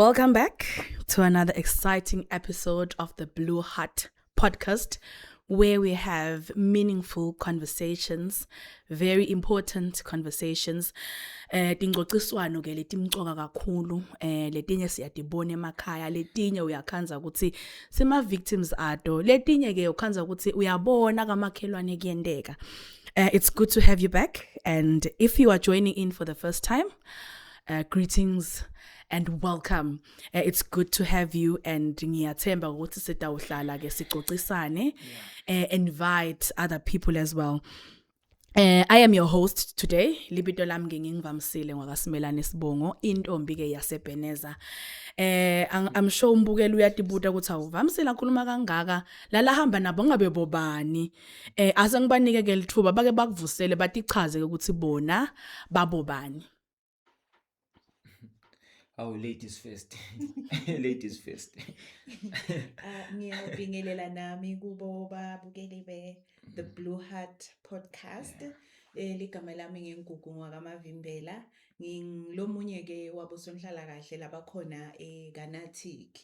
Welcome back to another exciting episode of the Blue Heart Podcast, where we have meaningful conversations, very important conversations. Tingcociswano ke letimcoka kakhulu, letinye siyatibona emakhaya, letinye uyakhandza ukuthi sima victims ato, letinye ke ukhandza ukuthi uyabona kamakhelwane kuyenteka. It's good to have you back, and if you are joining in for the first time, greetings and welcome. It's good to have you, and ngiyathemba ukuthi sitawuhlala ke sicocisane, invite other people as well. I am your host today. Libito lami ke ngingivamisile ngwakaSimelane Sibongo, intombi ke yaseBeneza. I'm sure umbukeli uyatibuta ukuthi awuvamisile akhuluma kangaka, lala hamba nabo ngabe bobani. Ase ngibanike ke lithuba bake bakuvusele, batichaze ke ukuthi bona babobani. Awu, ladies first. Ladies first. Ah, ngiyabingelela nami kubo babukeli be The Blue Heart Podcast. Ligama lami nginguGugu ngwakaMavimbela. Ngilomunye ke wabosonhlala kahle labakhona eKanatic.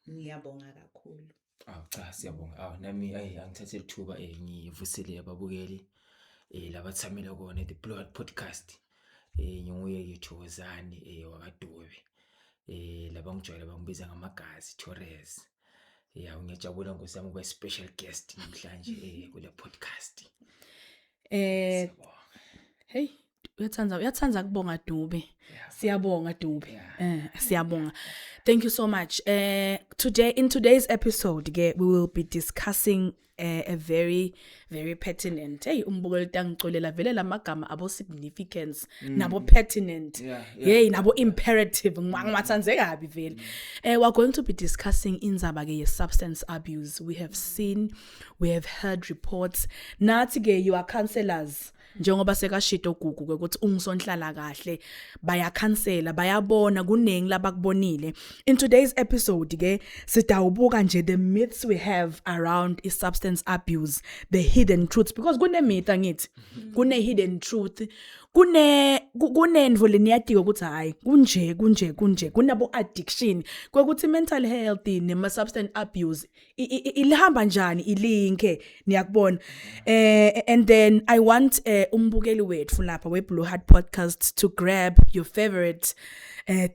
Ngiyabonga kakhulu. Awu cha, siyabonga. Awu nami ayi angithathe lithuba ngivusele ababukeli labathamela kona The Blue Heart Podcast. Nginguye ke Thokozani wakaDube. Labangijwayele bangibiza ngamagazi Torres. Yeah, ngiyajabula nkosi yami ukuba special guest namhlanje kule podcast. Siyabonga. Hey, uyathanda kubonga Dube. Siyabonga, Dube. Siyabonga. Thank you so much. Today in today's episode ke we will be discussing a very very pertinent. Hey, umbukeli tangicolela vele lamagama abo significance nabo pertinent. Hey, nabo imperative, ngiwathandze kabi vele. We're going to be discussing indzaba ke ye substance abuse. We have seen, we have heard reports. Nathi ke you are counselors, njengoba sekashito Gugu ke ukuthi ungisonhlala kahle, bayakhansela, bayabona kunengi labakubonile. In today's episode ke sidawubuka nje the myths we have around i substance abuse, the hidden truths, because kune myth, angithi kune hidden truth, kunendvo leniyatiko ukuthi hayi, kunje kunje kunje, kunabo addiction kwekuthi mental health nema substance abuse ilihamba njani ilinke, niyakubona. And then I want umbukeli wethu lapha we Blue Heart Podcast to grab your favorite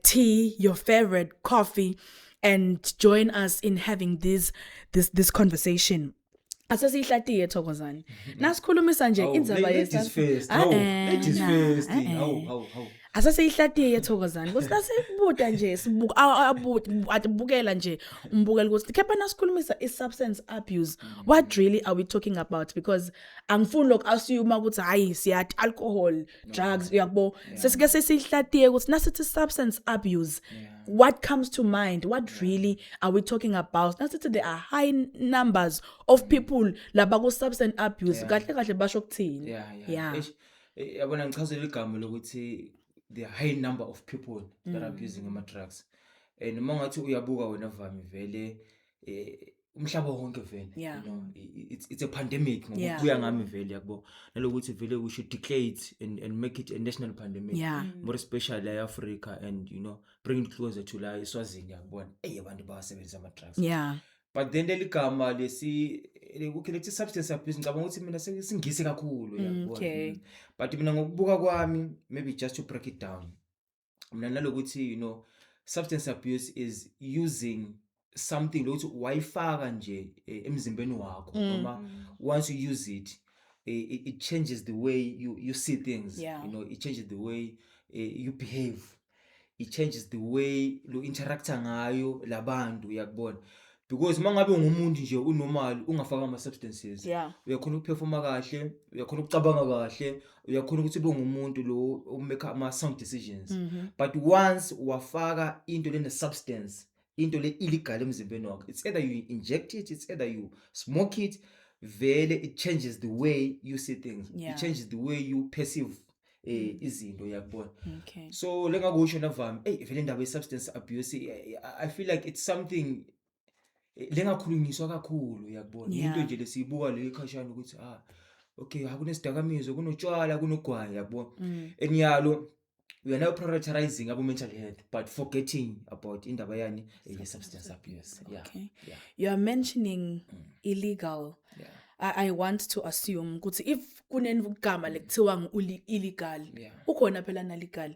tea, your favorite coffee and join us in having this conversation. Asesiyihlatiye, Thokozani, nasikhulumisa nje Awu, indzaba ladies first. Ah, Hawu, ladies na, first. eh. Hawu, hawu, hawu. Asesiyihlatiye, Thokozani, ukuthi nasibuta nje sibuka atibukela nje umbukela ukuthi kepha nasikhulumisa i-substance abuse, what really are we talking about? Because angifuni lokhu assume ukuthi hayi, siyathi alcohol, drugs, uyakubo. Sesike sesiyihlatiye ukuthi nasithi substance abuse, what comes to mind? What really are we talking about? Nasithi there are high numbers of people laba ku substance abuse, kahle kahle basho kuthini? Yeah. Eish, yabona ngichazela igama lokuthi the high number of people that are abusing ama drugs. Noma ngathi uyabuka wena Vami, vele umhlaba wonke vele, it's a pandemic ngokubuya ngami vele, yabo, nalokuthi vele we should declare it and make it a national pandemic, more especially la e-Africa, and bring it closer to la eSwazini, yakubona, ey, abantu bayasebenzisa ama drugs. But then leli gama lesi ukhe lethi substance abuse, ngicabanga ukuthi mina sesingise kakhulu, uyakubona. But mina ngokubuka kwami, maybe just to break it down, mina nalokuthi substance abuse is using something lokuthi wayifaka nje emzimbeni wakho, noma once you use it, it changes the way you see things. It changes the way you behave, it changes the way lo interacta ngayo labantu, uyakubona, because mangabe ungumuntu nje unormal ungafaka ama substances, uyakhona ukuperforma kahle, uyakhona ukucabanga kahle, uyakhona ukuthi ube ngumuntu lo umake ama sound decisions. But once wafaka into lene substance, into le illegal emzimbeni wakho, it's either you inject it, it's either you smoke it, vele it changes the way you see things. It changes the way you perceive izinto, uyakubona. So lengakusho navami, ey, vele indaba ye substance abuse, I feel like it's something lengakhulunyiswa kakhulu, uyakubona. Into nje lesiyibuka le ekhashana ukuthi ah, okay, akunesidakamizwa, kunotshwala, kunogwayi, uyakubona. Enyalo We are now prioritizing abo mental health but forgetting about indaba yani ye-substance abuse, yeah. Okay. Yeah. You are mentioning illegal. I want to assume ukuthi if kunegama lekuthiwa ngu-illegal, ukhona phela na-legal.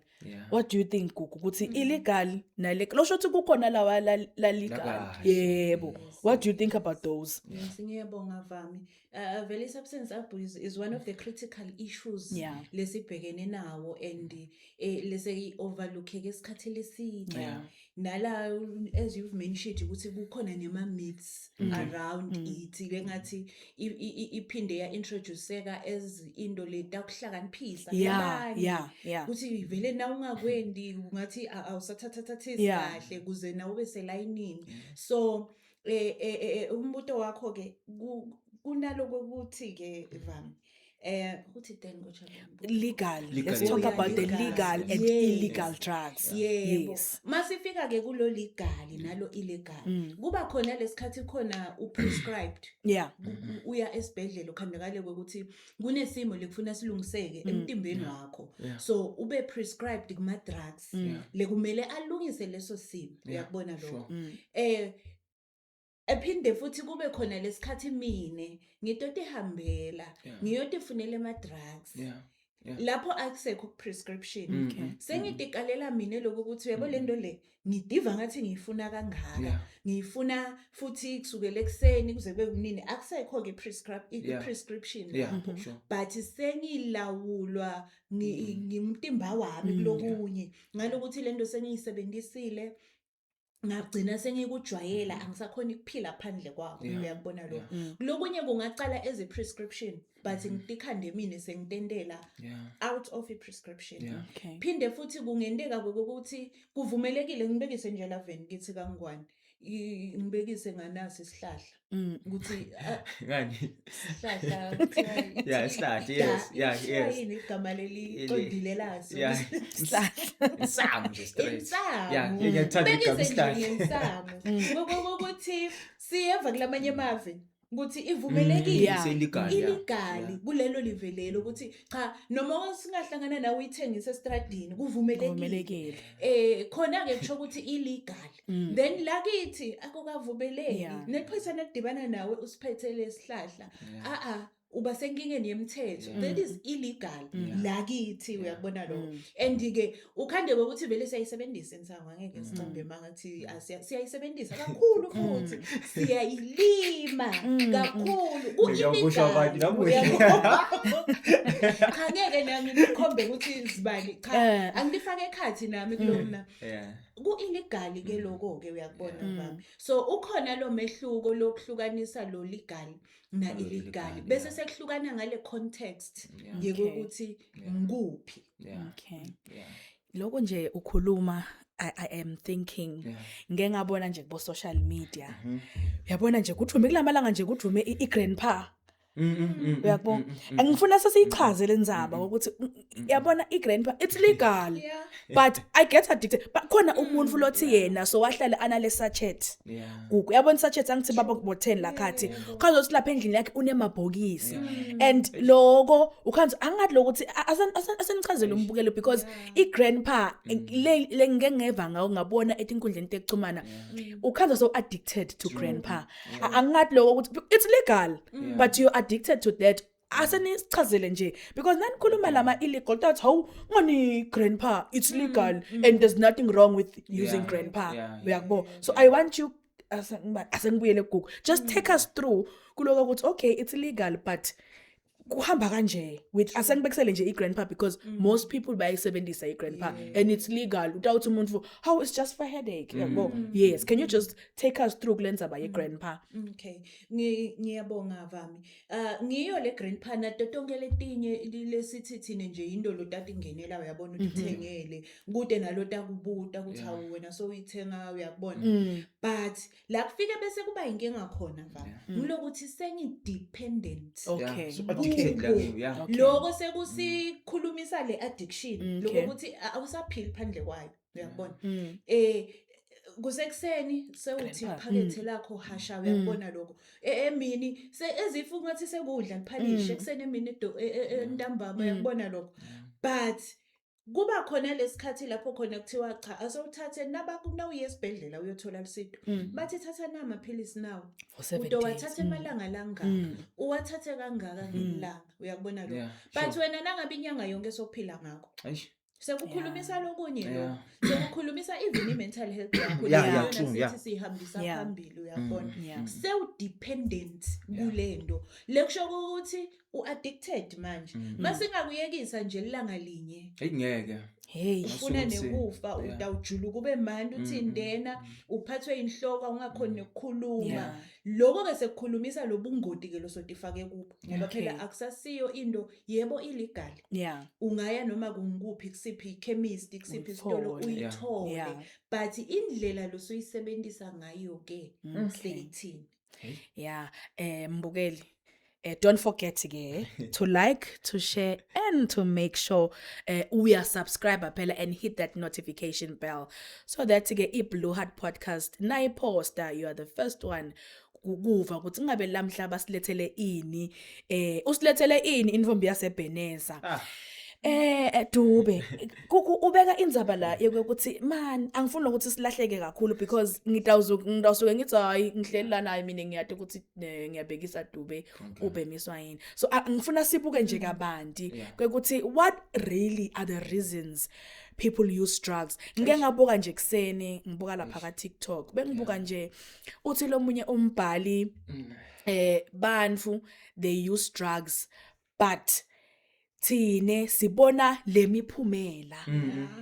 What do you think, Gugu, ukuthi illegal na-legal, losho ukuthi kukhona lawa la legal? Lakahle. Yebo, what do you think about those? Yes, ngiyabonga, Vami. Vele substance abuse is one of the critical issues lesibhekene nawo and lese overlookeke esikhathi leside. Nala, as you've mentioned ukuthi kukhona nema myths around it, lengathi iphinde ya introduceka as into letakuhlakaniphisa kulabanye. Kuthi vele na ungakwendi ungathi awusathathathathisi kahle kuze nawe ube selayinini. So umbuto wakho ke kunaloko ukuthi ke, Vami, uthi then ngocha. Legal. Legal. Let's talk Oh, yeah, about the legal. legal and illegal drugs. Yebo. Yes. Masifika ke kulo legal nalo illegal, kuba khona lesikhathi khona uprescribed, uya esibhedlela ukhandakale ukuthi kunesimo lekufuna silungiseke emtimbeni wakho, so ube prescribed kuma drugs lekumele alungise leso simo. Uyakubona lokho? Ephinde futhi kube khona lesikhathi mine ngitotihambela, ngiyotifunela ama drugs. Lapho akusekho prescription. Sengitikalela mine lokho ukuthi uyabo le nto le ngidiva ngathi ngiyifuna kangaka, ngiyifuna futhi kusukela ekuseni kuze kube kunini, akusekho ke prescribe prescription lapho, but sengilawulwa ngimtimba wami kulokunye ngalokuthi lento sengiyisebenzisile, ngagcina sengikujwayela, angisakhona ukuphila phandle kwakho. Uyakubona lokho? Lokunye kungacala as a prescription, but ngitikhande mine sengitendela out of a prescription. Phinde futhi kungenteka ukuthi kuvumelekile, ngibekise nje laveni kithi kangwane, ngibekise nganasi isihlahla ukuthi Ngani? Isihlahla kuthiwa Yeah, isihlahla, yes, yeah, kuthiwa yes. yini igama leli qondile laso? Isihlahla. Insamu nje straight. Insamu. Yeah, ngiyathanda igama Bekise nje isihlahla. ngensamu ukuthi siyeva kulamanye amave ukuthi ivumelekile, Illegal, yeah. illegal kulelo live lelo, ukuthi cha, noma singahlangana nawe uyithengise estradini, kuvumelekile. Kuvumelekile. Khona ke kusho ukuthi illegal. Then lakithi akukavumeleki. Nephoyisa nakudibana nawe usiphethe lesihlahla, a a uba senkingeni yemthetho. That is illegal lakithi, uyakubona lokho? And ke ukhande ukuthi vele siyayisebenzisa insangu, angeke sicambe mangathi siyayisebenzisa kakhulu futhi siyayilima kakhulu. Ngiyabusha abantu namuhla. Cha, ngeke nami ngikhombe ukuthi zibani, cha, angilifake ekhathi nami kulona. Ku-illegal ke lokho ke, uyakubona, bami? So ukhona lo mehluko lokuhlukanisa lo legal na Nalo illegal, illegal, bese sekuhlukana ngale context yekuthi ngikuphi. Lokho nje ukhuluma, I am thinking, ngeke ngabona nje kubo social media. Uyabona nje kudvume kulamalanga nje, kudvume i-grandpa. Uyakubona? Angifuna sesiyichaze le ndzaba ukuthi yabona i-grandpa, it's legal. But I get addicted. But khona umuntu lothi yena so wahlala anale sachet. Gugu, uyabona sachet angithi baba bo 10 lakhathi. Khazo ukuthi lapha endlini yakhe unemabhokisi. And loko ukhanzi angathi lokuthi asenichazele umbukelo because i-grandpa le le ngeke ngeva ngawo, ngabona etinkundleni tekuchumana. Ukhanza so addicted to grandpa. Angathi lokho ukuthi it's legal, but you're addicted to that. Asenisichazele nje because nanikhuluma lama illegal, that's how ngani grandpa, it's legal and there's nothing wrong with using grandpa. Uyakubona? So I want you, asengibuyele kuGugu, just take us through kuloko ukuthi okay, it's legal, but kuhamba kanje with, asengibekisele nje i-grandpa because most people bayayisebenzisa i-grandpa and it's legal. Utawuthi umuntu how it's just for headache, uyabo? Yes, can you just take us through kule ndzaba ye-grandpa? Okay. Ngiyabonga, Vami. Ngiyo le grandpa nato tonke letinye lesithi thine nje into lo tata ingenela, uyabona, uthengele. Kude nalo takubuta ukuthi hawu wena so uyithenga, uyakubona. But la kufike bese kuba inkinga khona, Vami. Ngilokuthi sengi dependent. Okay. So addicted la kiyo, yeah. Lokho sekusikhulumisa le addiction. Lokho ukuthi awusaphili phandle kwayo, uyakubona? Kusekuseni sewuthi Grandpa. iphakethe lakho hasha, uyakubona lokho? Emini se ezifu ngathi sekudla liphalishe ekuseni, emini, ntambama, uyakubona lokho? But Kuba khona lesikhathi lapho khona kuthiwa cha, asewuthathe nawuye esibhedlela uyothola lusito. Bathi thatha namaphilisi nawo. For 7 days. Utowathatha emalanga langaka. Uwathathe kangaka ngelanga. Uyakubona lokho. But wena nangabe inyanga yonke sokuphila ngakho. Eish. Sekukhulumisa lokunye lo. Sekukhulumisa even i-mental health yakho. Yeah, Leyona true, yeah. sithi sihambisa phambili, uyabona. Sewu-dependent kulento. Lekusho ukuthi u-addicted manje. Masingakuyekisa nje ilanga linye. Hey, ngeke. Hey. Ufuna Masukuthi- nekufa, utawujuluka ube mandi uthi ndena uphathwe inhloko ungakhoni nokukhuluma. Lokho ke sekukhulumisa lobungoti ke losotifake kubo. Ngoba phela akusasiyo into yebo illegal. Ungaya noma kunguphi, kusiphi chemist, kusiphi isitolo, Uyithole. uyithole. But indlela losuyisebenzisa ngayo ke seyithini. Yeah, mbukeli. Don't forget ke to like, to share and to make sure uya subscribe phela and hit that notification bell so that ke i Blue Heart Podcast nayiposta you are the first one kuva ukuthi ngabe lamhla basilethele ini, usilethele ini intombi yaseBeneza. Dube, kuku ubeka indzaba la yokuthi man angifuni ukuthi silahleke kakhulu because ngitawusuke ngithi hayi ngihleli la naye mina ngiyati ukuthi ngiyabekisa Dube ubemiswa yini. So ngifuna sibuke nje kabanti ukuthi what really are the reasons people use drugs. Ngike ngabuka nje kuseni, ngibuka lapha ka TikTok, bengibuka nje uthi lo munye umbhali, bantu they use drugs but thine sibona lemiphumela.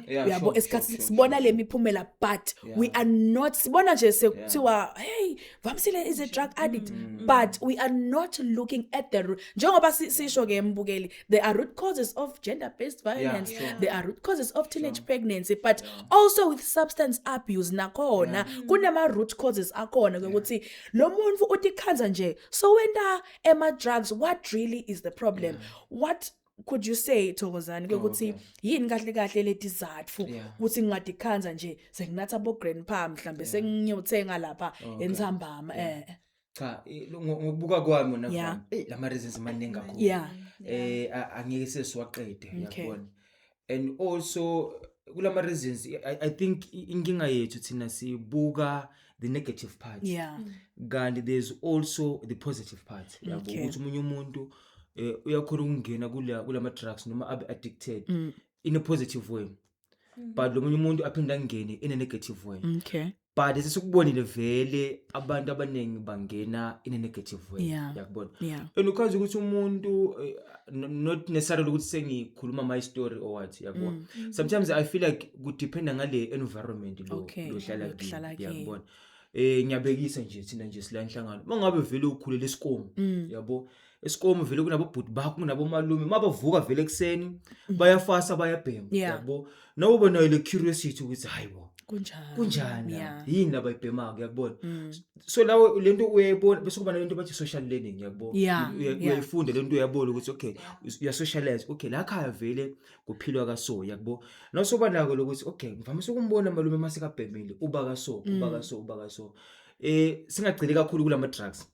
Uyabo, esikhathi sibona lemiphumela but we are not sibona nje sekuthiwa hey, Vamsile is a drug addict, but we are not looking at the root. Njengoba sisho ke mbukeli, there are root causes of gender based violence, there are root causes of teenage pregnancy, but also with substance abuse nakhona kunama root causes akhona ukuthi lo muntu utikhanza nje so wenta ema drugs. What really is the problem? What could you say, Thokozani, ukuthi yini kahle kahle letizatfu ukuthi ngingadikhanza nje senginatha bo grandpa mhlambe sengiyothenga lapha entsambama? Cha, ngokubuka kwami wena mfana, lama reasons maningi kakhulu. Angeke sesiwaqede, uyabona. And also kulama reasons I think inkinga yethu thina sibuka the negative part. Kanti there's also the positive part. Yabo, ukuthi umunye umuntu uyakhona ukungena kulama drugs noma abe addicted in a positive way. But lo munye umuntu aphinde angene in a negative way. But sesikubonile vele abantu abaningi bangena in a negative way. Uyakubona? And ukwazi ukuthi umuntu not necessarily ukuthi sengikhuluma my story or what, uyakubona? Sometimes I feel like kudependa ngale environment lo lohlala Lo kuyo, kuhlala kuyo. uyakubona? Ngiyabekisa nje thina nje sila enhlangano. Mangabe vele ukhulele esikomo, yabo? Esikomo vele kunabobhuti bakho, kunabomalume, mabavuka vele ekseni bayafasa bayabhema, yabo? Nawe uba nayo le curiosity ukuthi hayibo, Kunjani? Kunjani la? Yini labayibhemayo, uyakubona? So lawo lento uyayibona bese kuba nalento bathi social learning, uyakubona? Uyayifunda lento, uyabona ukuthi okay, uya socialize, okay, la khaya vele kuphilwa kaso, uyakubona? Nawusoba nako lokuthi okay, ngivamise ukumbona malume masekabhemile, uba kaso, uba kaso, uba kaso. Singagcili kakhulu kulama drugs.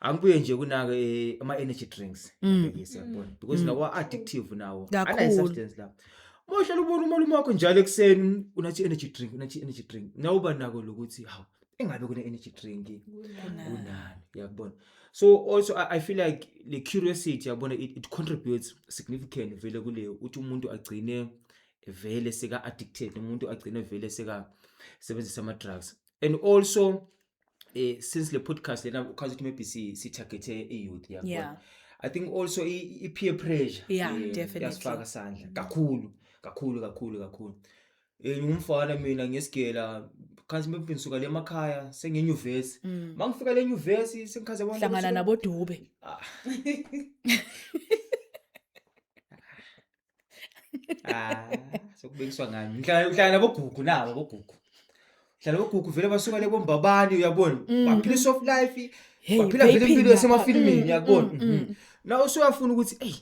Angibuye nje kunaka ama energy drinks, ngiyabekisa, uyakubona? Because nawo addictive nawo. Kakhulu. Anayi substance la. Mawuhlala ubona umalume wakho njalo ekseni unathi energy drink, unathi energy drink. Nawuba nako lokuthi hawu, engabe kune energy drink kunani, uyakubona? So also I feel like the curiosity, uyabona, it contributes significant vele kule uthi umuntu agcine vele seka addicted, umuntu agcine vele seka sebenzisa ama drugs. And also since le podcast lena ukhazi ukuthi maybe si targethe i youth, uyakubona? I think also i peer pressure, iyasifaka sandla kakhulu kakhulu kakhulu kakhulu. Ngumfana mina ngesigela khazi maybe ngisuka le emakhaya sengenyuvesi. Mangifika le nyuvesi sengikhaze abantu Hlangana abasuka- nabodube. Sokubekiswa ngami. Ngihlala nabogugu nabo bogugu. Ngihlala nabogugu vele basuka le bombabani, uyabona? Baphila soft life. Hey, Baphila vele vaping impilo lapha. yasemafilmini, uyabona? Na usuyafuna ukuthi hey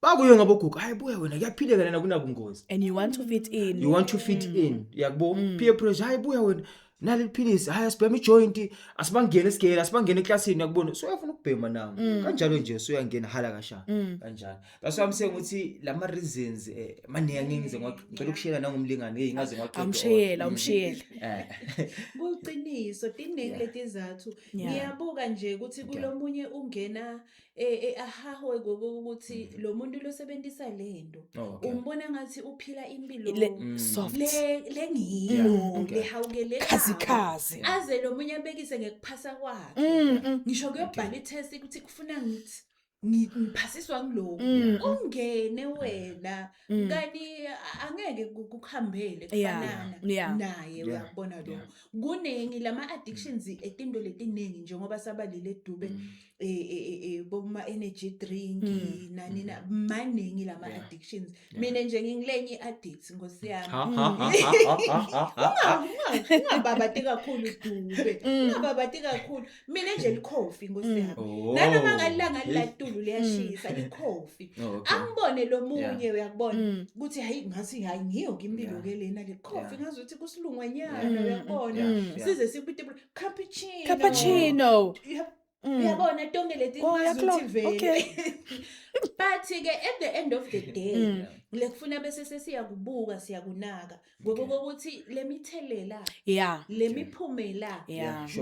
bakuye ngabogugu, hayi buya wena kuyaphileka lana kunabungozi. And you want to fit in. You want to fit in, uyakubona? Peer pressure, hayi buya wena. Nali liphilisi, hayi, asibhema ijoint, asibangene esigele, asibangene eklasini, yakubona, so uyafuna ukubhema nawo kanjalo nje, so uyangena hala kasha kanjalo. That's why I'm saying ukuthi lama reasons maningi, angeke ngize ngicela ukushiyela nangomlingane, hey, ngaze ngwaqeda. Awumshiyela, awumshiyele. Kuqiniso, tiningi letizathu. Ngiyabuka nje ukuthi kulomunye ungena ahahwe ngokuthi lo muntu losebenzisa lento umbona ngathi uphila impilo soft le lengiyo lehawukele. Khazikhazi. Aze lo munye abekise ngekuphasa kwakhe, ngisho kuyobhala i-test ukuthi kufuna ngithi ngiphasiswa ngilokhu, ungene wena kani angeke kukuhambele kufanana naye. Uyakubona lokho, kuningi lama addictions etinto letiningi njengoba sabalile Dube, boma energy drink nani na, maningi lama addictions. Mina nje ngingilenye i-addict, nkosi yami. Ha ha ha ha ha ha ha. Ungababati kakhulu, Dube, ungababati kakhulu. Mina nje likhofi, nkosi yami. Nanoma ngalilanga lilatulu liyashisa, likhofi. Angibone lo munye, uyakubona ukuthi hayi, ngathi hayi, ngiyo ke impilo ke lena, le coffee. Ngazi ukuthi kusilungwanyana, uyakubona, size sikubite cappuccino. Cappuccino. Uyabona tonke leti Oh, ngazi uyaklo- ukuthi vele. But ke at the end of the day, lekufuna bese sesiyakubuka, siyakunaka ngokuthi lemithelela, lemiphumela,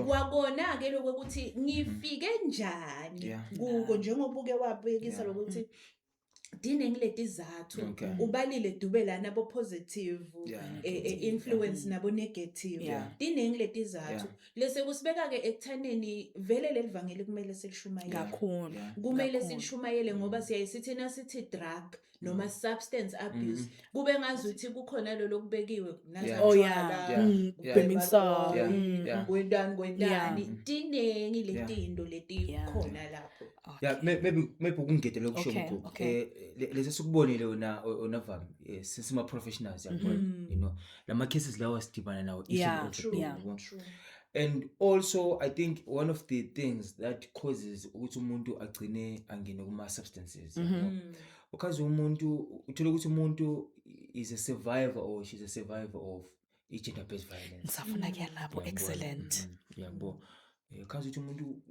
kwakona ke lokho ukuthi ngifike njani kuko, njengoba uke wabekisa lokuthi diningi letizathu. Ubalile Dube lana bo positive influence nabo negative. Diningi letizathu. Lese kusibeka ke ekuthaneni vele leli vangeli kumele silishumayele. Kakhulu. Kumele Kakhulu. silishumayele ngoba siyaye nasithi drug noma substance abuse, kube ngazuthi kukhona lo lokubekiwe. Kubhema insangu. Kwentani kwentani, tiningi letinto letikhona lapho. Yeah, maybe ukungedela kusho mkhulu. Lesi sikubonile wena onavami, sisima professionals, yabona, lama cases lawa sidibana nawo each and every day, yabo. And also I think one of the things that causes ukuthi umuntu agcine angene kuma substances, yabo. Because umuntu uthola ukuthi umuntu is a survivor or she's a survivor of i-gender based violence. Ngisafuna kuya lapho. Uyangibona? Excellent. Yabo. Khazi ukuthi umuntu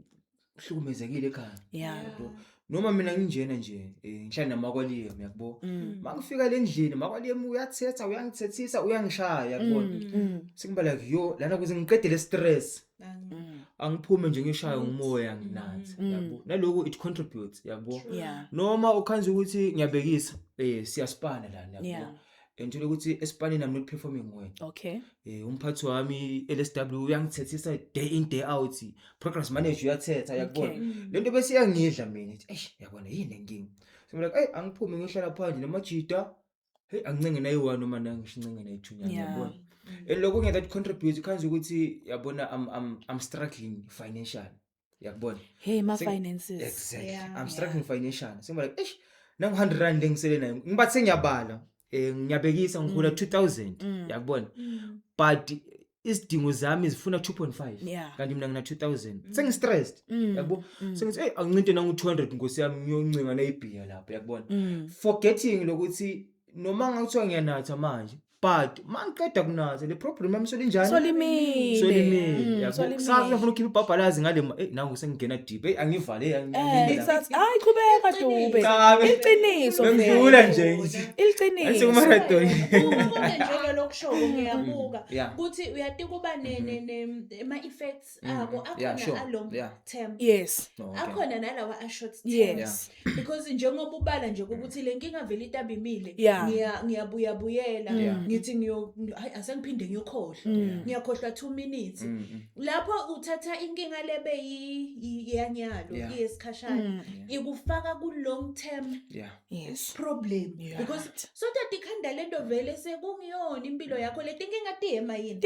uhlukumezekile ekhaya. Yabo. Noma mina nginjena nje, ngihlala namakwaliyem, yabo. Mangifika le ndlini, makwaliyem uyathetha, uyangithethisa, uyangishaya, yabona. Sengiba like, yo, lana kuze ngiqede le stress. Angiphume nje ngishaye ngumoya, nginathi, yabo. Naloko it contributes, yabo. Noma ukhanza ukuthi ngiyabekisa, siyaspana lana, yabo. And uthola ukuthi esipanini I'm not performing well. Umphathi wami LSW uyangithethisa day in day out. Progress manager uyathetha, yakubona. Lento bese iyangidla mina, ithi eish, yabona, yini lenkinga. So I'm like, hey, angiphume ngiyohlala phandle namajita. Hey, angincenge nayi-one noma nangishincenge nayi-two nyana, yabona. And lokho kunye that contributes khanze ukuthi, yabona, I'm struggling financially. Yakubona. Hey, ma finances. Exactly. I'm struggling financially. So I'm like, eish, nangu 100 rand lengisele nayo. Ngibathe ngiyabala. Ngiyabekisa, ngihola 2000, yakubona. But isidingo zami zifuna 2.5. Kanti mina ngina 2000. Sengi stressed. Yabo. Sengithi hey, angincinte nangu 200, nkosi yami, ngiyoncinga nayibhiya lapha, yakubona. Forgetting lokuthi noma ngakuthiwa ngiyanatha manje, but mangiqeda kunatha le problem yami solinjani? Solimile. Solimile. Yabo. Solimile. Kusasa ngifuna ukukhipha ibhabhalazi ngale hey, nangu sengingena deep. Hey, angivale, angingene la. Hayi, qhubeka, Dube. Cha, Iqiniso vele. bengidlula nje ngithi. Iqiniso. Ayisekumarathon. Konke nje lokusho ngiyabuka kuthi uyati kuba ne ama effects ako akhona a long term. Yes. Oh, okay. Akhona nalawa a short term. Because njengoba ubala nje ukuthi le nkinga vele itabimile, ngiya ngiyabuya buyela, ngithi ngiyo, hayi, asengiphinde ngiyokhohlwa, ngiyakhohlwa 2 minutes. Lapho uthatha inkinga lebe yanyalo, iyesikhashana, ikufaka ku long term problem, because so that ikhanda lento vele sekungiyona impilo yakho, leti inkinga tiyema yini?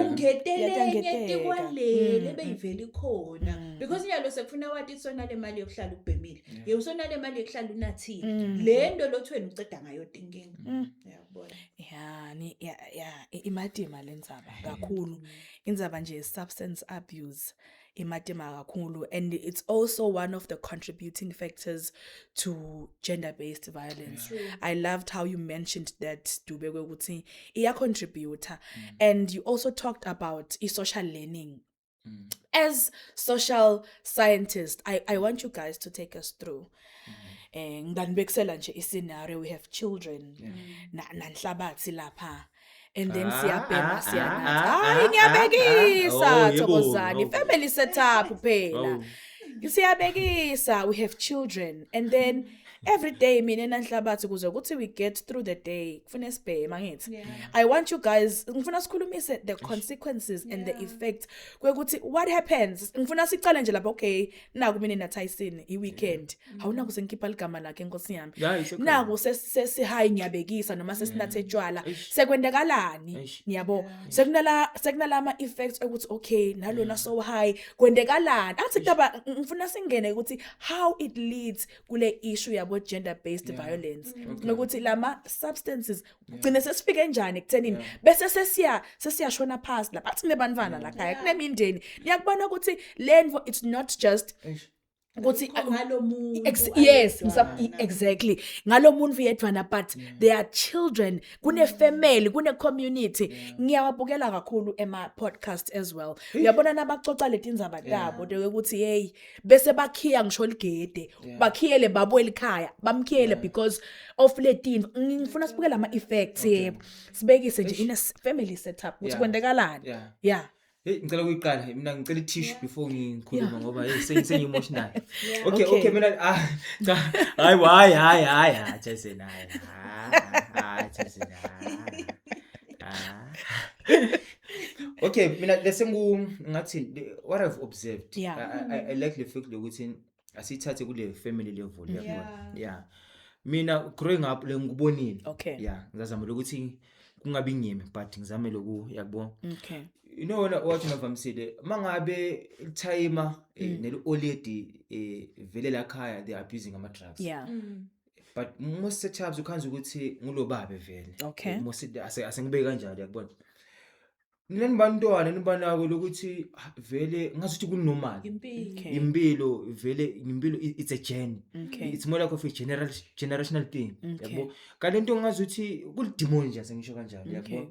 Ungetelenye. Iyatangeteka. Tikwalele beyivele ikhona, because nyalo sekufuna wathi sona le mali yokuhlala ubhemile, ye usona le mali yokuhlala unathile, le nto lothi wena uceda ngayo tinkinga. Yabo. Uyabona. Ya, ni ya imatima lendzaba kakhulu. Indzaba nje substance abuse imatima kakhulu, and it's also one of the contributing factors to gender based violence. I loved how you mentioned that, Dube, ukuthi iya contributor, and you also talked about i-social learning. As social scientists, I want you guys to take us through. Ngiganibekisela nje iscenario: we have children na nanhlabathi lapha, and then siyabhema, siyanatha. Hayi, ngiyabekisa. Oh, yebo, Thokozani. oh. Family setup phela. Oh. Siyabekisa, we have children, and then every day mina nanhlabathi, kuze ukuthi we get through the day, kufuna sibhema, ngithi. I want you guys, ngifuna sikhulumise the consequences and the effects kwekuthi what happens. Ngifuna sicale nje lapha. Okay, naku mina na Tyson i weekend, awunaku sengikhipha ligama lakhe, enkosi yami. Yeah, it's okay. Naku sesihayi, ngiyabekisa, noma sesinathe tshwala, Eish. sekwendekalani? Eish. Niyabo, sekunala ama effects ukuthi okay, nalona so high, kwendekalani? Athi kutaba ngifuna singene ukuthi how it leads kule issue yabo gender based violence, nokuthi lama substances kugcine sesifike njani ekuthenini bese sesiyashona phasi lapha. Athi kunebantwana la khaya, kunemindeni, niyakubona ukuthi lento, it's not just Eish. ukuthi Ngalo muntu Yes, ayedwana. Exactly, ngalo muntu yedwana, but there are children, kune family, kune community. Ngiyawabukela kakhulu ema podcast as well, uyabona nabacoca letindzaba tabo de ukuthi hey, bese bakhiya ngisho ligede, bakhiyele babuye elikhaya, bamkhiyele because of letinto. Ngifuna sibukele ama effects, yebo, sibekise nje in a family setup ukuthi kwentekalani. Hey, ngicela ukuyiqala mina, ngicela i-tissue before ngikhuluma ngoba hey, sengi emotional. Okay. Okay. Okay, mina, ah, cha, hayi hayi hayi hayi hayi, Jason, hayi hayi, Jason, hayi. Ah. Okay, mina lese ngathi what I've observed, I like the fact lokuthi asithathe kule family level, yabona. Yeah. Mina growing up le ngikubonile. Yeah, ngizazama ukuthi kungabi ngimi, but ngizame loku, yakubona. You know wena wathi navamisile mangabe timer neli already vele la khaya they are abusing ama drugs. But most setups ukhanza ukuthi ngulo babe vele. Most asengibeke kanjalo, yakubona. Nina nibantwana nibanako lokuthi, ah, vele ngazuthi ku normal. Impilo. Impilo vele impilo, it's a journey. It's more like of a general generational thing. Yabo. Kanti into ngazuthi kulidemon nje, sengisho kanjalo, yabo.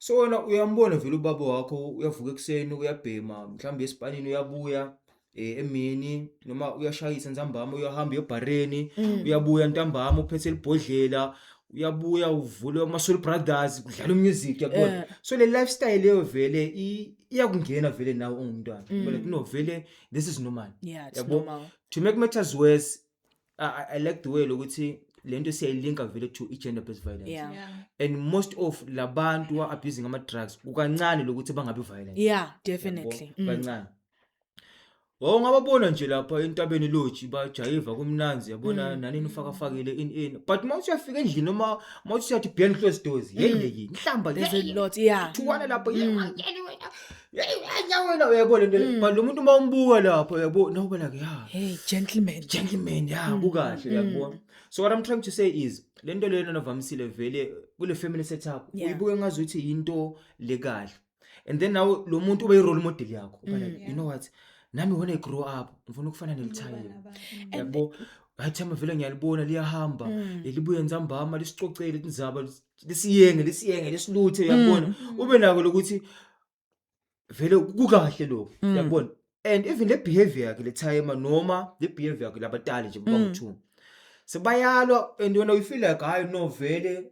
So wena uyambona vele ubaba wakho uyavuka ekuseni, uyabhema mhlawumbe esipanini, uyabuya emini noma uyashayisa ntambama, uyahamba ebhareni, uyabuya ntambama uphethe libhodlela, uyabuya uvule ama Soul Brothers, kudlala music, yakubona. So le lifestyle leyo vele iyakungena vele nawe ungumntwana. But no, vele this is normal. Yeah, it's Yabo. normal. To make matters worse, I like the way lokuthi lento siyayilinka vele to i-gender based violence. And most of labantu who are abusing ama drugs, kukancane lokuthi bangabi violent. Yeah, definitely. Yabo, kancane. Wawungababona nje lapha entabeni lodge bajayiva kumnanzi, yabona, nani nifakafakile in, but mawuthi uyafika endlini noma mawuthi uyathi behind closed doors, hey hey, inhlamba. There's a lot, yeah. Thukwana lapho, yena wena, hey wena, uyabona lento le. But lo muntu uma umbuka lapho, uyabo, nawuba like, yeah, Hey, gentleman. Gentleman, yeah, kukahle, uyabona. So what I'm trying to say is lento lena navamisile vele kule family setup, uyibuke ngazuthi into lekahle, and then now lo muntu ube i-role model yakho, uba like, you know what, nami when I grow up ngifuna ukufana nelithayini, yabo. Hayi, thema vele ngiyalibona liyahamba, libuye nzambama lisicocele indzaba, lisiyenge lisiyenge lisiluthe, uyabona, ube nako lokuthi vele kukahle lokho, uyabona. And even le behavior yakhe le timer noma le behavior yakhe labatali nje bangu2 sebayalwa, and wena you feel like, hayi no, vele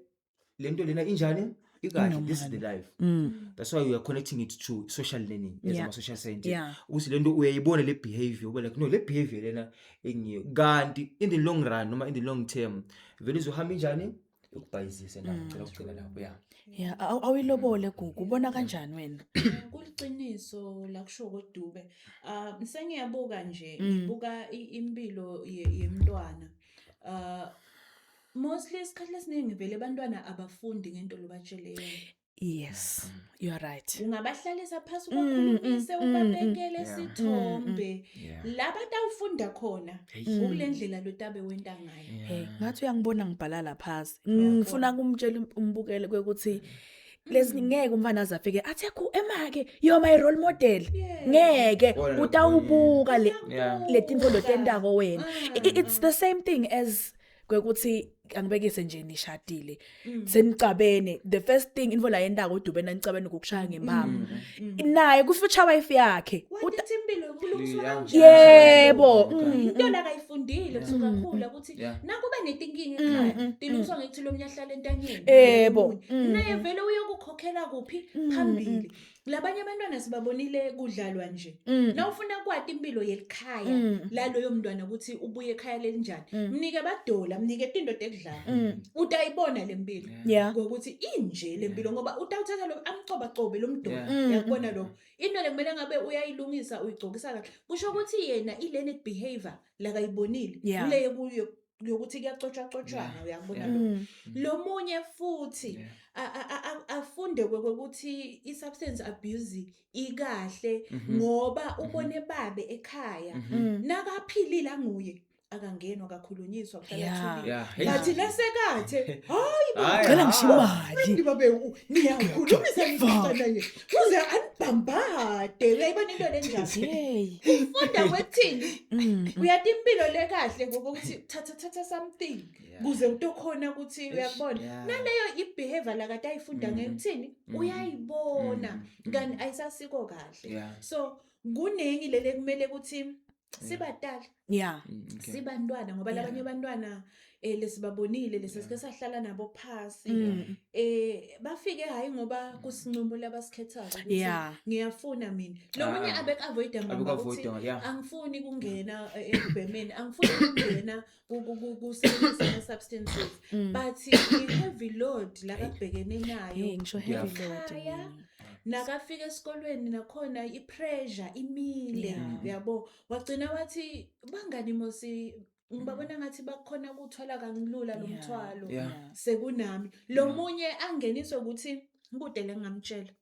lento lena injani, ikahle, this is the life. That's why we are connecting it to social learning as ama social scientist, ukuthi lento uyayibona le behavior, ube like, no, le behavior lena engiyo, kanti in the long run noma in the long term vele izohamba injani ukubhayizise na. Ngicela ukugcina lapho, yeah. Yeah, awuyilobole, Gugu. Ubona kanjani wena? Kuliqiniso la kusho koDube. Sengiyabuka nje, ngibuka impilo yemntwana. Mostly isikhathi esiningi vele abantwana abafundi ngento lobatshele yona. Yes, you are right. Ungabahlalisa phasi, ubakhulumise, ubabekele sithombe la batawufunda khona ukule ndlela lotabe wenta ngayo. Hey, ngathi uyangibona ngibhala la phasi. Ngifuna kumtshela umbukele kwekuthi lesi ngeke umfana aze afike athi, "Ekhu emake, you are my role model." Ngeke. Wona. Utawubuka le letinto lotentako wena. It's the same thing as kwekuthi angibekise nje, nishadile, senicabene, the first thing info la yentako uDube nanicabene ukukushaya ngempama naye ku future wife yakhe. Wathi impilo kulungiswa kanjani? Yebo. Into la kayifundile kusuka khula ukuthi nakuba netinkinga ekhaya tilungiswa ngekuthi lo mnye ahlala entanyeni. Omunye. Naye vele uyokukhokhela kuphi phambili. Labanye abantwana sibabonile kudlalwa nje. Nawufuna kwati impilo yelikhaya laloyo mntwana ukuthi ubuye ekhaya lelinjani, mnike badola, mnike tinto tekudlala, utayibona le mpilo ngokuthi inje le mpilo, ngoba utawuthatha lo amcobacobe lo mdoli. Uyakubona lokho, into le kumele ngabe uyayilungisa, uyigcokisa kahle, kusho ukuthi yena i-learned behavior lakayibonile kule yokuthi kuyacotshwacotshwana, uyakubona lokho. Lo munye futhi afunde kwekuthi i-substance abuse ikahle ngoba ubone babe ekhaya nakaphilile anguye akangenwa, akakhulunyiswa, kuhlala ethulile. Bathi nasekathe, hayi bo, Hhayi, Cela ngisho hhayi. imali. Babe niyakhulumisa naye kuze anibhambade, uyayibona into lenjani? Hey. Ufunda kwekuthini? Uyati impilo lekahle ngokuthi thatha thatha something kuze utokhona ukuthi uyakubona naleyo i-behavior lakade ayifunda ngekuthini, uyayibona kanti ayisasiko kahle. So kunengi lele kumele ukuthi sibatali sibantwana, ngoba labanye abantwana lesibabonile lesesike sahlala nabo phasi bafike hayi ngoba kusinqumo labasikhethayo ukuthi ngiyafuna mina. Lo munye Ah. abek-avoida ngamba ukuthi Abeku-avoida, yeah. angifuni kungena ekubhemeni, angifuni kungena kusebenzisa ama-substances, but i-heavy load lakabhekene nayo Hey, ngisho heavy load. ekhaya, Mina. nakafika esikolweni nakhona i-pressure imile. Uyabo, wagcina wathi bangani mosi ngibabona ngathi bakhona ukuthwala kangilula lo mthwalo sekunami. Lo munye angeniswe ukuthi kude le ngingamtshela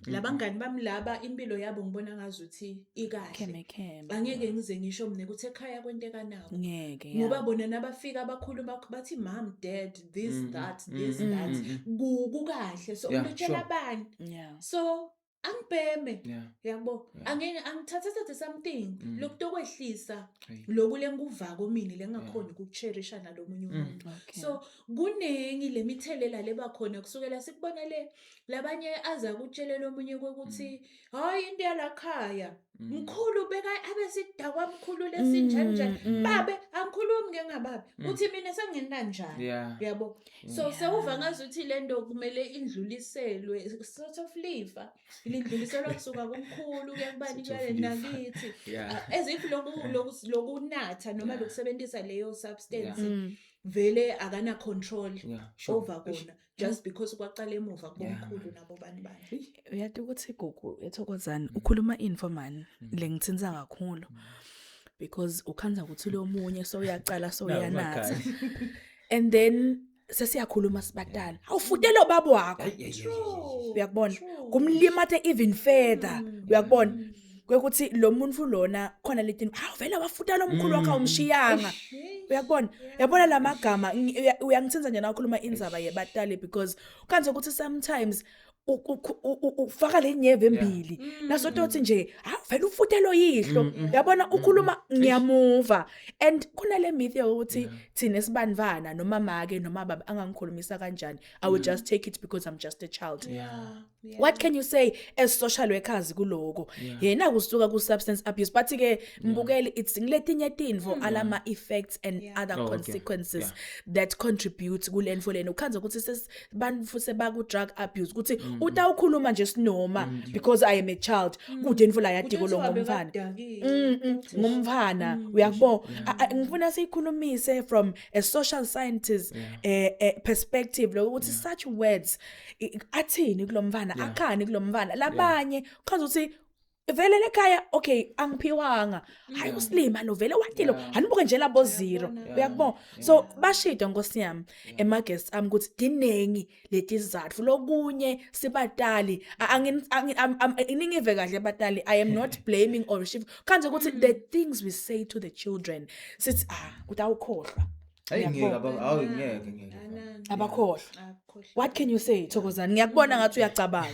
labangani bami laba, impilo yabo ngibona ngazuthi ikahle. Kheme kheme. Angeke ngize ngisho mina ukuthi ekhaya kwenteka nabo Ngeke. ngoba bona nabafika abakhuluma bathi mom, dad, this, that, this, that, kukahle, so ngitshela abanye so angibheme, yabo, angeke angithathe thathe something lokutokwehlisa loku lengikuvako mina lengakhoni ukucherisha nalomunye umuntu. So kunengi lemithelela leba khona kusukela sikubona le labanye aza kutshelela omunye kwekuthi hayi, into yalakhaya mkhulu beka abe sidakwa mkhulu lesinjani njani. Babe angikhulumi ke ngababe, uthi mina sengena njani? Yabo, so sewuva ngazuthi lento kumele indluliselwe, sort of lifa lindluliselwa kusuka kumkhulu kuya kubani, Sort of kuya lifa. nakithi. As if lokunatha noma lokusebenzisa leyo substance vele akana control over kona just because kwaqala emuva kubomkhulu nabo bani bani. Uyati ukuthi Gugu ethokozani ukhuluma info man lengithinta kakhulu because ukhanza ukuthi lo munye so uyacala, so Nawu uyanatha emakhaya. and then sesiyakhuluma sibatala, awufutelo babo wakho. Ay, ay, ay, ay, ay. Uyakubona, True. kumlimate even further, uyakubona kwekuthi lo muntu lona khona letini, hawu, vele wafuta lo mkhulu wakhe, awumshiyanga, uyakubona, uyabona lamagama uyangithinta nje nakhuluma indzaba yebatali because kanje ukuthi sometimes ufaka le nyeve embili nasotothi nje, hawu, vele ufutelo yihlo, uyabona, ukhuluma ngiyamuva. And kunale myth yokuthi thina esibanvana noma make noma baba angangikhulumisa kanjani, I will just take it because I'm just a child. What can you say as social workers kuloko yena kusuka ku substance abuse? But ke mbukeli, it's ngiletinye tinvo alama effects and other consequences that contribute kulenfo lena ukhanza ukuthi sesibantu sebaku drug abuse, ukuthi utawukhuluma nje sinoma because I am a child, kude info la yadiko lo ngomfana. Ngumfana, uyakubona. Ngifuna siyikhulumise from a social scientist perspective lokuthi such words athini kulomfana, akhani kulomfana, labanye khanza ukuthi Vele lekhaya, okay, angiphiwanga. Hayi, usilima lo vele watilo. Anibuke nje labo zero. Uyabona. Uyakubona? So bashida, nkosi yami, ema guests ami ukuthi dinengi letizatfu. Lokunye sibatali, ningive kahle batali, I am not blaming or shift kanje ukuthi the things we say to the children, sithi, "Ah, utawukhohlwa." Hayi, ngeke. Uyakubona? Hawu, ngeke, ngeke. Anani. Abakhohlwa. Akukhohlwa. What can you say, Thokozani? Ngiyakubona ngathi uyacabanga.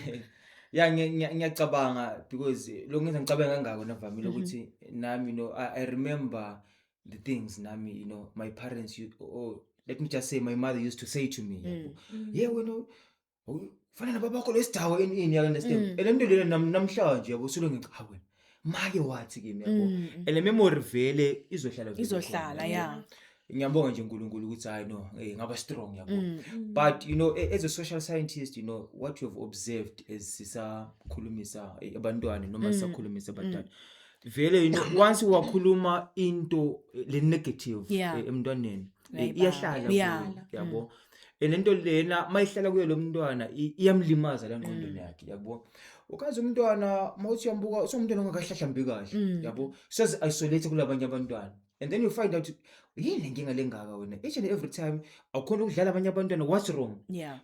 Ya, ngiyacabanga because lo ngenza ngicabanga kangako navamile ukuthi nami, I remember the things nami, my parents, you, or let me just say my mother used to say to me, yabo, "Yeah, wena fana nababakho lesidawo ini ini," you understand? And lento lena namhlanje, yabo, suke ngithi, "Hawe, make wathi kimi," yabo. And le memory vele izohlala vele Izohlala. khona, yabo. Ngiyabonga nje uNkulunkulu ukuthi hayi no, ngaba strong, yabo. But as a social scientist, what you have observed as sisakhulumisa abantwana noma sisakhulumisa abantwana vele, once wakhuluma into le negative emntwaneni, Uyayibamba. iyahlala kuye, yabo. And lento lena mayihlala kuye lo mntwana, iyamlimaza la ngqondweni yakhe, yabo. Ukazi umntwana mawuthi uyambuka, usumntwana ongakahlahlambi kahle, yabo, seze isolate kulabanye abantwana. And then you find out, yini le nkinga lengaka wena? Each and every time awukhona ukudlala abanye abantwana, what's wrong?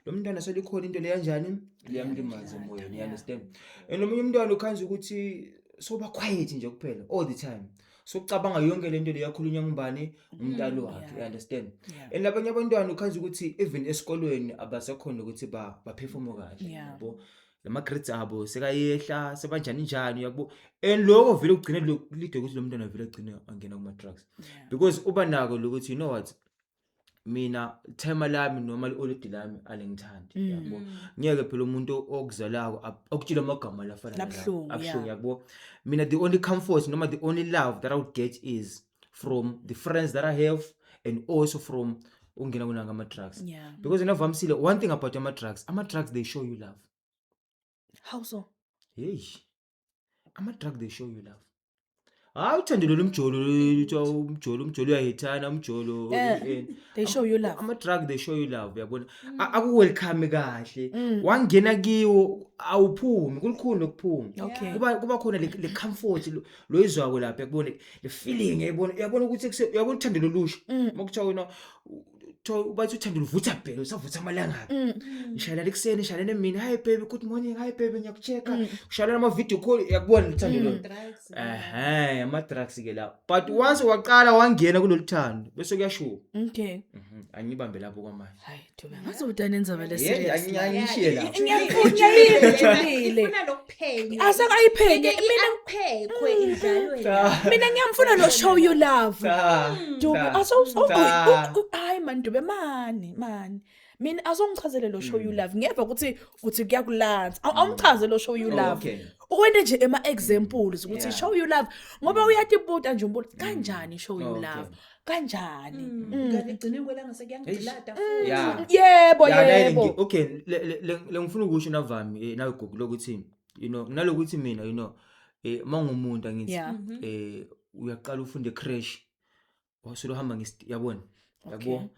Lo mntwana selikhona into leyanjani liyamlimaza emoyeni, you understand? And omunye umntwana ukhanza ukuthi soba quiet nje kuphela all the time, sokucabanga yonke lento leyakhulunywa ngubani, umntalo wakhe, you understand? Yeah. And labanye abantwana ukhanza ukuthi even esikolweni abasakhona ukuthi ba perform kahle, yabo, lama grades abo sekayehla, sebanjani njani, uyabo. And lokho vele ugcine lide ukuthi lo mntwana vele agcine angena kuma drugs because uba nako lokuthi, you know what, mina timer lami noma i-oledi lami alingithandi, yabo. Ngeke phela umuntu okuzalako akutshela amagama lafana nalawo. Labuhlungu. Abuhlungu, yabo. Mina the only comfort noma the only love that I would get is from the friends that I have and also from ungena kunanga ama-drugs because navamisile, one thing about ama-drugs, ama-drugs, they show you love. How so? Hey, ama-drug, they show you love. Hayi, uthando lolu mjolo, kuthiwa umjolo, umjolo uyahithana, umjolo. They show you love. Ama-drug, they show you love, uyabona. Aku-welcome kahle, wangena kiwo awuphumi, kulukhuni ukuphuma. Kuba khona le comfort lo izwako lapha, yakubona, le feeling, uyayibona, uyabona ukuthi uyabona uthando lolusha makuthiwa wena bathi uthando luvutha bhele, usavutha amalangabi. Ngishayela ekuseni, ngishayela emini, "Hi baby, good morning, hi baby, ngiyakuchecka," ushayela ama video call, yakubona uthando lo. Drugs. Ehe, ama drugs ke la. But once waqala wangena kulolu thando, bese kuyashuba. Angibambe lapho kwamanje. Hayi Dube, ngaze udanenza vele Yeah, serious. angishiye lapho. Ngiyajulile. Ifuna lokuphenya. Asakayiphenye mina. Akuphekwe idlalwe Cha. la. Mina ngiyamfuna lo show you love. Cha. Dube, Cha. aso Cha. hayi man, Dube, mani mani. Mina azongichazele lo show you love. Ngiyeva ukuthi uthi kuyakulanza. Awumchaze lo show you Oh, love. okay. Ukwente nje ema examples ukuthi show you love, ngoba uyatibuta nje umbuzo, kanjani show you love? Kanjani? Kanti egcineni kwelanga sekuyangidilada futhi. Yebo, Yeah, naye yebo. Okay, le ngifuna ukusho navami, nawe Gogo, lokuthi nalokuthi mina, mangumuntu angithi uyaqala ufunde creche, wasulo hamba yabona, yabo,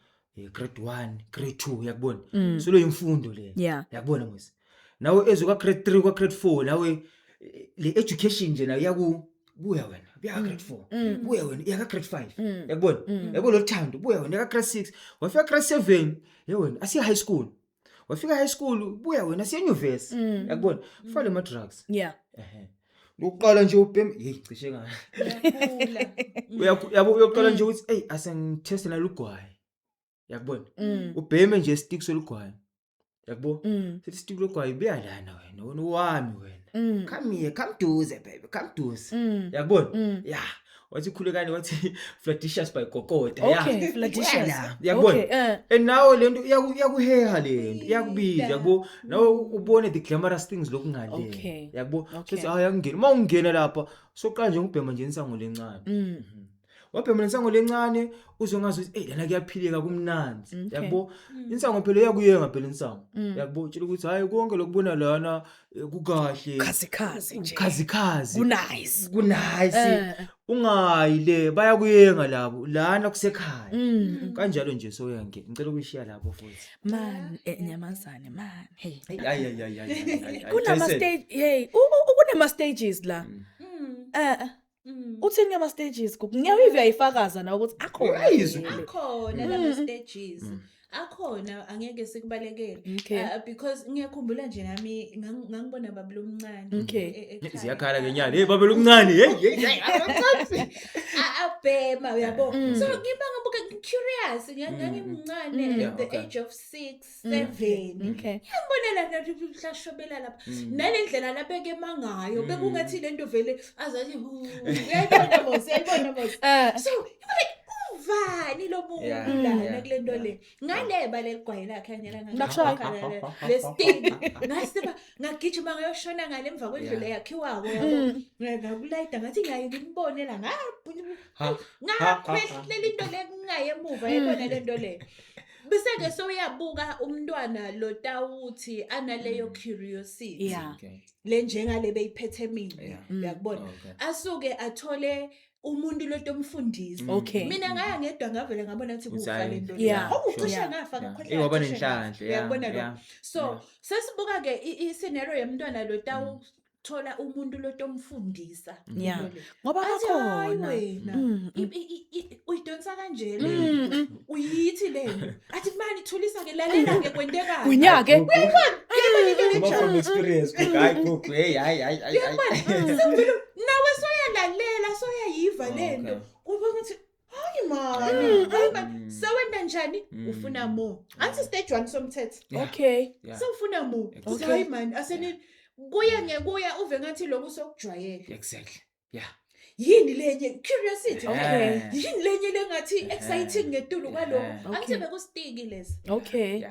grade 1, grade 2, yakubona, solo imfundo le, yakubona mos, nawe ezo ka grade 3, kwa grade 4, nawe le education nje nayo yaku buya wena, buya ka grade 4, buya wena iya ka grade 5, yakubona, yabo, lo thando, buya wena ka grade 6, wafika grade 7, ye wena asiya high school, wafika high school, buya wena siya enyuvesi, yakubona, fale ama drugs. Ehe, lokuqala nje ubhema, hey, cishe nga Uyakhula. Yabo, uyoqala nje ukuthi, hey, asengitheste nalugwayi, yakubona, ubheme nje stick solugwayi, yakubo, sithi stick logwayi, buya lana wena, wena wami wena, come here, come duze baby, come duze, yakubona. Ya, wathi khulekani, wathi Flirtatious by Kokota, ya. Okay, Flirtatious. Buya la, yakubona. And nawe lento iyakuheha, lento iyakubiza, yabo, nawe ubone the glamorous things lokungale, yabo. Sothi hayi, angena uma ungena lapha soqala nje ngubhema nje insango lencane. Wabhema lensango lencane uzongazi ukuthi hey, lana kuyaphileka, kumnanzi. Yabo, insango phela iyakuyenga phela insango. Yabo, tshela ukuthi hayi, konke lokubona lana kukahle. Khazikhazi nje. Khazikhazi. Ku-nice. Ku-nice. Ungayi le, bayakuyenga labo, lana kusekhaya. Kanjalo nje. So yange ngicela ukuyishiya lapho futhi. Man, nyamazane man, hey. Hayi, hayi, hayi, hayi, hayi, hayi. Kunama Jason. stage, hey, kunama stages la. Uthini ngama stages? Ngiyayiva, uyayifakaza na ukuthi akhona Uyayizwa. vele? Akhona lama stages, akhona, angeke sikubalekele. Because ngiyakhumbula nje nami ngangibona baba lomncane ekhaya. Ziyakhala ke nyalo, hey, babe lomncane, hey, hey, hey. Abhema, uyabo, so ngiba ngibuka curious, ngangimncane at the age of 6, 7. Ngiyambona lana hlashobela lapha nale ndlela labekema ngayo, bekungathi lento vele azathi hu, uyayibona mos, uyayibona mos. So I'm like, uvani lo muntu lana kule nto le, ngaleba leli gwayi lakhe anyela. Nakushaya. Le stick ngasiba, ngagijima ngayoshona ngale emva kwendlu le yakhiwako, yabo, ngakulayida, ngathi ngiyaye ngimbone la, ngakhwehlela into le kungaye emuva, yayibona le nto le. Bese-ke sowuyabuka umntwana lo tawuthi analeyo curiosity le njengale beyiphethe mina, uyakubona, asuke athole umuntu lotomfundisa. Mina ngaya ngedwa, ngavele ngabona ukuthi Ukuthi kufa hhayi, le nto le. Hawu, cishe ngafa, ngakhohlwa, Eh, waba cishe ngafa. nenhlanhla, Uyakubona lo. So sesibuka-ke i-scenario yomntwana lo tawuthola umuntu lotomfundisa into le. Ngoba Athi, "Hayi bakhona. wena, uyidonsa kanje le nto, uyithi le nto." Athi, mani thulisa-ke, lalela-ke, kwentekani. Kunyake. Uyayibona into Khuluma lenjalo. from experience, Gugu. Hayi Gugu, hey, hayi, hayi, hayi, hayi. Sengivele nawe soyalalela, soyayiva le nto, kuba ngathi hayi mani, hayi mani, sewenta njani, ufuna more. Anthi stage one somthetho. Sewufuna more. Uthi, hayi mani, aseni kuye ngekuya, uve ngathi lokhu sokujwayele. Yini lenye curiosity? Yini lenye lengathi exciting ngetulu kwalokho? Angithi bekustiki lesi.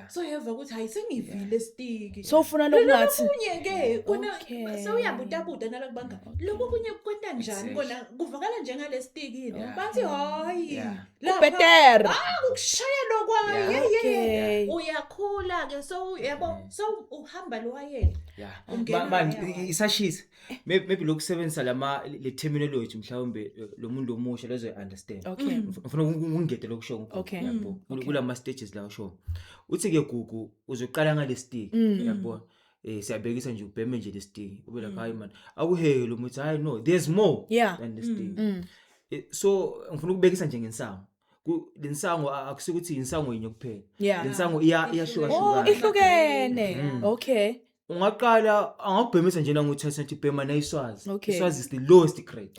So yeva ukuthi hayi, sengivile stiki. So ufuna lokungathi Lokunye ke kona sewuyabutabuta nalokubanga lokho kunye kwenta njani? Kona kuvakala njengale stiki. Bathi hayi, lapha- Better. Ah, ukushaya lokwayo. Yeah. Uyakhula ke, so yabo, so uhamba lowayela. Ungena Man, ngaya. isashisa. Maybe lokusebenzisa lama le terminology, mhlawumbe lo muntu omusha lezo understand. Ngifuna ukungede lokusho Gugu, yabo. Kulama stages la usho. Uthi ke Gugu, uzoqala ngale stick, yabo. Siyabekisa nje, ubheme nje le stick. Ube like, hayi man, akuheli lo muthi, hayi no, there's more than the stick. So ngifuna ukubekisa nje ngensango. Lensango akusikuthi insango yinye kuphela. Lensango iya Oh, iyahlukahlukana. ihlukene. Ungaqala angakubhemisa nje nangothi athi bhema nayiswazi. Iswazi is the lowest grade.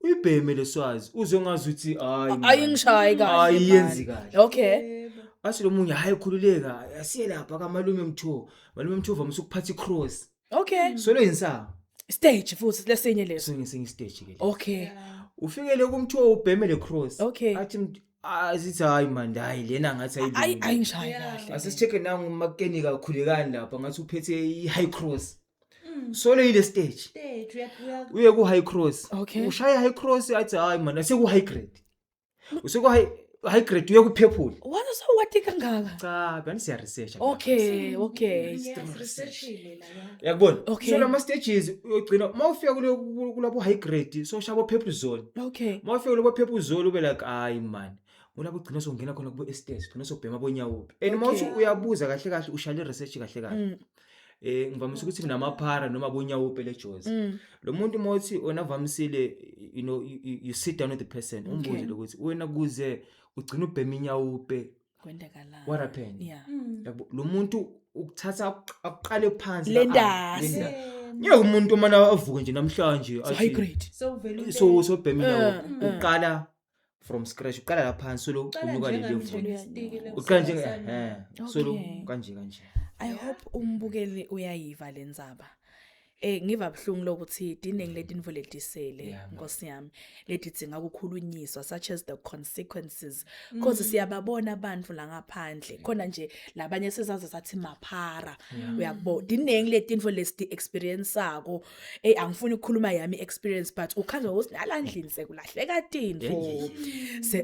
Uyibheme leswazi, uzongazi ukuthi hayi man, Ayingishayi kahle. Hayi, yenzi Man. kahle. Athi lo munye, hayi khululeka, asiye lapha kamalume Mtho. Malume Mtho vamise ukuphatha i-cross. Solo insango. Stage futhi lesinye leso. Sinye sinye stage ke le. Ufikele kumtho, ubheme le cross. Athi asithi hayi man, hayi lena ngathi Ayi, ayilungi. ayingishayi kahle. Asisi-check nangu umakenika khulekani lapha, ngathi uphethe i-high cross. Solo ile stage. Stage Uye ku high cross. Ushaya high cross, athi hayi man, aseku high grade. Useku high grade, uye ku purple. Wena sowati kangaka. Cha, bani, siya research. Yes, researchile la ya. Uyakubona? So lama stages uyogcina mawufika kulabo high grade, so shabo purple zone. Mawufika kulabo purple zone, ube like, hayi man. Kulabo ugcina songena khona kubo estate, ugcina sobhema bonyawupe. And mawuthi uyabuza kahle kahle, ushale research kahle kahle. Ngivamise ukuthi kunamaphara noma bonyawupe lejozi. Lo muntu mawuthi wena vamisile, you sit down with the person, umbuze lokuthi wena kuze ugcina ubhema inyawupe, Kwenzakalani? what happened? Yabo, lo muntu ukuthatha akuqale phansi Le la, ndasi. le Ngeke umuntu mana avuke nje namhlanje So high grade. So vele so sobhema inyawupe, uqala from scratch, uqala la phansi, solo uqala unyuka le level. Uqala njenge solo kanje kanje. I hope umbukeli uyayiva lendzaba. Ngiva buhlungu lokuthi tiningi letintfo letisele, Yeah, man. Nkosi yami, letidzinga kukhulunyiswa, such as the consequences, 'cause siyababona abantu la ngaphandle khona nje labanye sezaze sathi maphara, uyakubona, tiningi letintfo lesi experience-ako. Angifuni ukukhuluma yami experience, but ukhandza ukuthi nalandlini sekulahleka tintfo.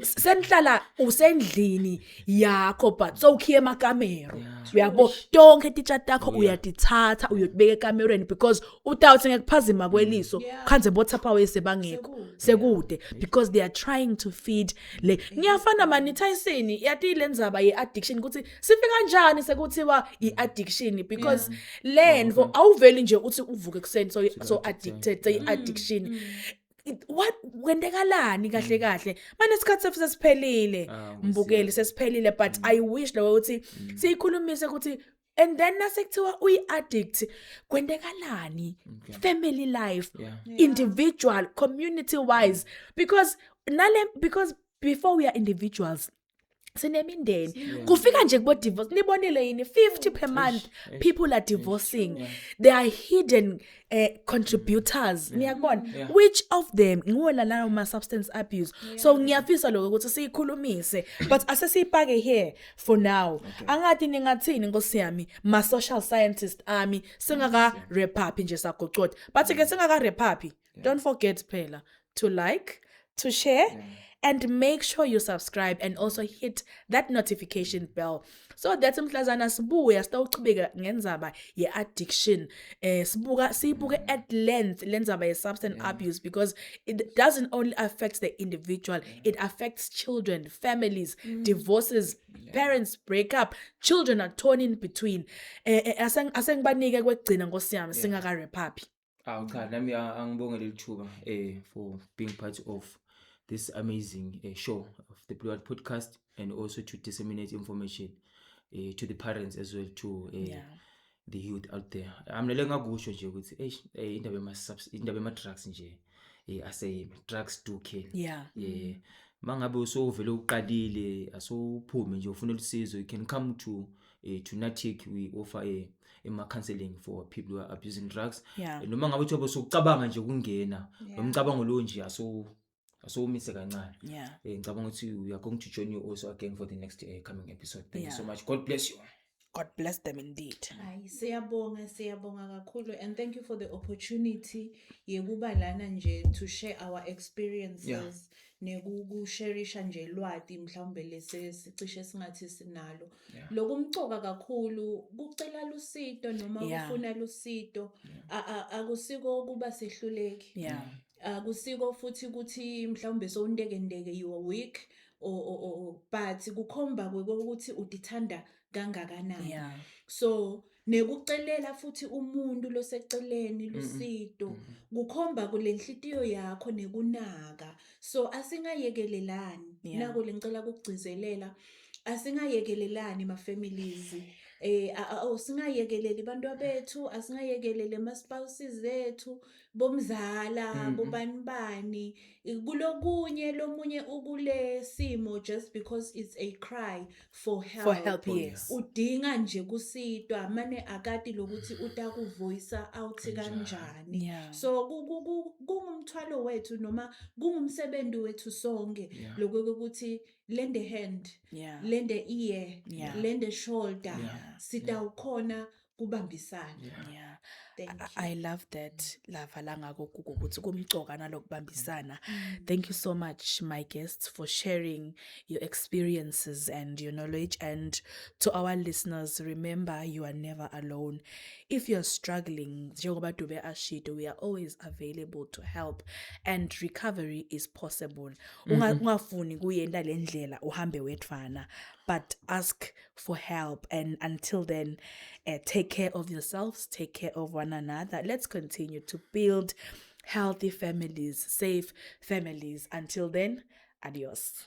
Senihlala usendlini yakho, but sowukhiye emakamero, uyabo, tonke titsha takho uyatithatha uyotibeka ekamerweni, because utawuthi ngekuphazima kweliso khandze boTupperware sebangekho, sekude, because they are trying to feed le. Ngiyafana mani Tyson, yati lendzaba ye-addiction ukuthi sifika kanjani sekuthiwa i-addiction, because lento awuveli nje uthi uvuke ekuseni so addicted, seyi-addiction. What kwentekalani kahle kahle manje? Isikhathi sethu sesiphelile. Ah, Mbukeli, sesiphelile, but I wish lo ukuthi siyikhulumise ukuthi and then nasekuthiwa uyi-addict kwentekalani, family life, individual, community wise, because nale, because before we are individuals, sinemindeni. Kufika nje kubo divorce, nibonile yini, 50 per month people are divorcing. They are hidden contributors, niyakubona? Yeah. Which of them ngiwo lawo ma substance abuse? So ngiyafisa lokho ukuthi siyikhulumise, but asesiyipake here for now. Angathi ningathini, nkosi yami, ma social scientist ami, singaka wrap up nje sagocotha, but ke singaka wrap up, don't forget phela to like, to share and make sure you subscribe and also hit that notification bell so that mhlazana sibuya sitawuchubeka ngendzaba ye-addiction, sibuka siyibuke at length lendzaba ye-substance abuse, because it doesn't only affect the individual, it affects children, families, divorces, parents break up, children are torn in between. Asengibanike kwekugcina, nkosi yami, singaka wrap up. Awu cha, nami angibonge leli thuba for being part of this amazing show of the Blue Heart Podcast and also to disseminate information to the parents as well to the youth out there. Amnele ngakusho nje ukuthi eish, indaba ema drugs nje, ase drugs do kill. Mangabe usuvele uqalile, asuphume nje ufuna usizo, you can come to Natic. We offer a ema counseling for people who are abusing drugs. Noma ngabe uthoba sokucabanga nje ukungena lo mcabango lo nje, asowumise kancane. Ngicabanga ukuthi we are going to join you also again for the next coming episode. Thank you so much. God bless you. God bless them indeed. Hayi, siyabonga, siyabonga kakhulu, and thank you for the opportunity yekuba lana nje to share our experiences nekukusherisha nje lwati mhlawumbe lesi sicishe singathi sinalo. Lokumcoka kakhulu kucela lusito noma kufuna lusito. Akusiko kuba sehluleki, akusiko futhi ukuthi mhlawumbe sowundekendeke, you are weak or, but kukhomba ukuthi utithanda kangakanani. So nekucelela futhi umuntu loseceleni lusito kukhomba kule nhliziyo yakho nekunaka, so asingayekelelani. Nako lengicela ukugcizelela, asingayekelelani ma families, singayekeleli abantu bethu, asingayekeleli ama spouses ethu, bomzala, bobani bani. Kulokunye lomunye ukule simo just because it's a cry for help, For help, yes. Udinga nje kusitwa mane akati lokuthi utakuvoice out kanjani. So kungumthwalo wethu noma kungumsebenzi wethu sonke lokho ukuthi lend a hand, lend a ear, lend a shoulder, sitawukhona kubambisana. Thank you. I love that lava la ngako kuko ukuthi kumcoka nalokubambisana. Thank you so much, my guests, for sharing your experiences and your knowledge, and to our listeners, remember you are never alone. If you're struggling, njengoba Dube ashito, we are always available to help and recovery is possible. Ungafuni kuyenda lendlela uhambe wedvana, but ask for help, and until then, take care of yourselves, take care of one another. Let's continue to build healthy families, safe families. Until then, adios.